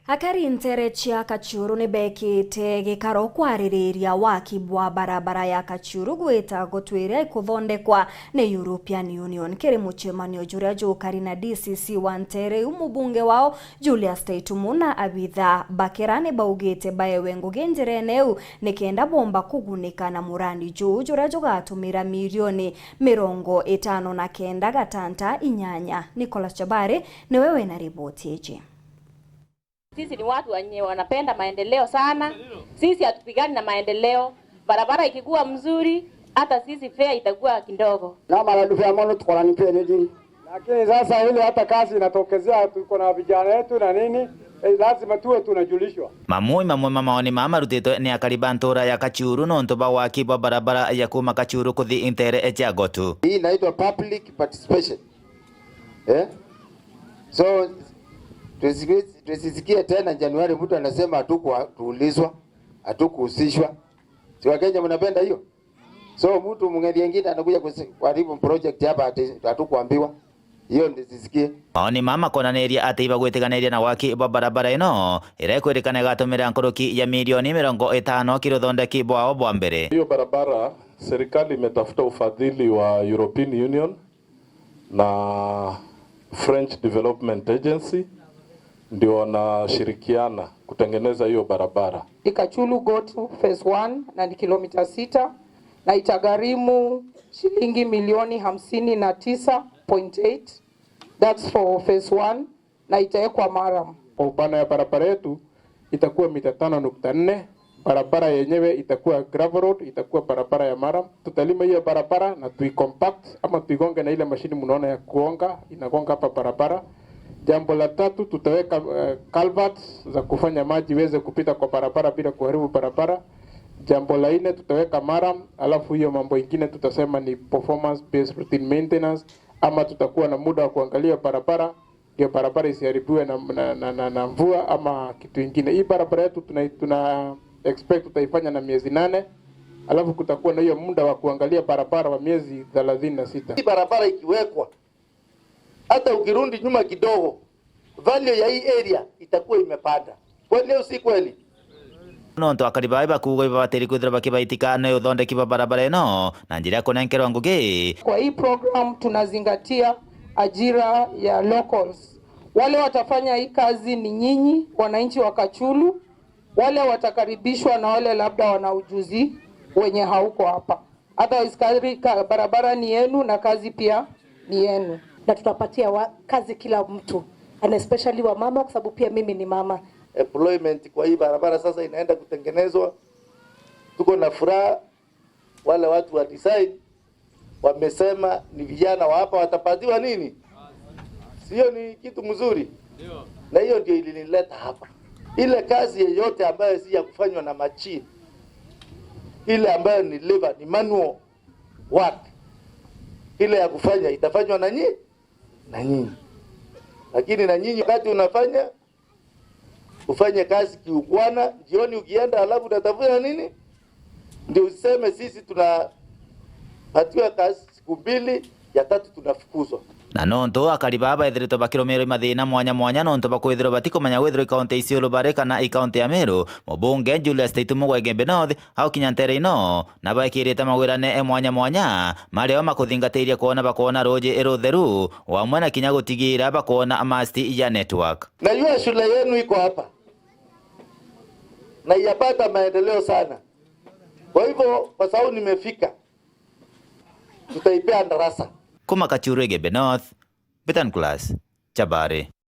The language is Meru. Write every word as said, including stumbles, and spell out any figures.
Akari nteere cia Kachuru ni beekite gikaro kwaririria waki bwa barabara ya Kachuru gwita Gotu iria ikuthondekwa ni European Union. Kiri mucemanio juria jukari na D C C wa nteere iu, mubunge wao Julius Taitumu na abitha bakira ni baugite baewe ngugi njirene iu nikenda boomba kugunika na murandi juu juria jugatumira milioni mirongo itano na kenda gatanta inyanya. Nicholas Chabari niwe wina riboti iji. Sisi ni watu wenye wanapenda maendeleo sana. Sisi hatupigani na maendeleo. Barabara ikikuwa mzuri, hata sisi fare itakuwa kidogo. Na marandu fare mono tukoranipia ni dini. Lakini sasa ile hata kazi inatokezea, tuko na vijana yetu na nini, eh, lazima tuwe tunajulishwa. Mamwe mamwe ma maoni maa marutitwe ni akari ba ntura ya Kachuru nontu ba waki bwa barabara ya kuma Kachuru kuthi nteere cia Gotu. Hii inaitwa public participation. Eh? So, tusi-, tusisikie tena Januari mtu anasema hatukuulizwa, hatukuhusishwa. Si Wakenya mnapenda hiyo? So, mtu mng'ethi mwingine anakuja kusi-, kuharibu project hapa ati hatukuambiwa. Hiyo ndisisikie. Maoni maa makonaniria ati ibagwitiganiria na waki bwa barabara ino, iria ikwirikana igatumira nkuruki ya milioni mirongo itano kiri uthondeki bwao bwa mbere. Hiyo barabara, serikali imetafuta ufadhili wa European Union na French Development Agency ndio wanashirikiana kutengeneza hiyo barabara. Ikachulu Gotu phase one na ni kilomita sita na itagharimu shilingi milioni hamsini na tisa point eight. That's for phase one na itawekwa maram. Kwa upana ya barabara yetu itakuwa mita tano nukta nne. Barabara yenyewe itakuwa gravel road, itakuwa barabara ya maram. Tutalima hiyo barabara na tuicompact ama tuigonge na ile mashini mnaona ya kuonga, inagonga hapa barabara. Jambo la tatu, tutaweka, eh, culverts za kufanya maji iweze kupita kwa barabara bila kuharibu barabara. Jambo la nne, tutaweka maram, alafu hiyo mambo ingine tutasema ni performance based routine maintenance, ama tutakuwa na muda wa kuangalia barabara ndio barabara isiharibiwe na, na, na, na, na mvua ama kitu ingine. Hii barabara yetu tuna, tuna expect tutaifanya na miezi nane, alafu kutakuwa na hiyo muda wa kuangalia barabara wa miezi thelathini na sita. Hii barabara ikiwekwa, hata ukirudi nyuma kidogo, value ya hii area itakuwa imepanda. Kweli au si kweli? Nontu akari baa bakuuga ibabatiri kwithirwa bakibaitika ni uthondeki bwa barabara ino na njira ya kunenkerwa ngugi. Kwa hii program tunazingatia ajira ya locals. Wale watafanya hii kazi ni nyinyi, wananchi wa Kachulu, wale watakaribishwa na wale labda wana ujuzi wenye hauko hapa. Otherwise, kari-, ka-, barabara ni yenu na kazi pia ni yenu. Na tutapatia wa-, kazi kila mtu, and especially wamama, kwa sababu pia mimi ni mama. Employment kwa hii barabara sasa inaenda kutengenezwa. Tuko na furaha, wale watu wa design wamesema ni vijana wa hapa watapatiwa nini? Sio ni kitu mzuri? Na hiyo ndio ilinileta hapa. Ile kazi yeyote ambayo si ya kufanywa na machine, ile ambayo ni labor, ni manual work, ile ya kufanya itafanywa na nyi-, na nyinyi. Lakini na nyinyi wakati unafanya, ufanye kazi kiungwana, jioni ukienda, alafu unatafuta nini? Ndio useme sisi tunapatiwa kazi siku mbili, ya tatu tunafukuzwa. Na nontu akari baa baithiritwe bakirumirwa i mathina mwanya mwanya nontu bwa kwithirwa batikumenya withirwa i kaunti ya Isiolo bari kana i kaunti ya Meru, mubunge Julius Taitumu wa Igembe North aukinya nteere ino na baikirite mawirane e mwanya mwanya maria o makuthingatiria kwona bakwona ruuji rutheru, o amwe na kinya gutigira bakwona mast ya network. Najua shule yenu iko hapa na iyapata maendeleo sana. Kwa hivyo, kwa sababu nimefika, tutaipea darasa. Kuma Kachuru, Igembe North, Betan Class, Chabari.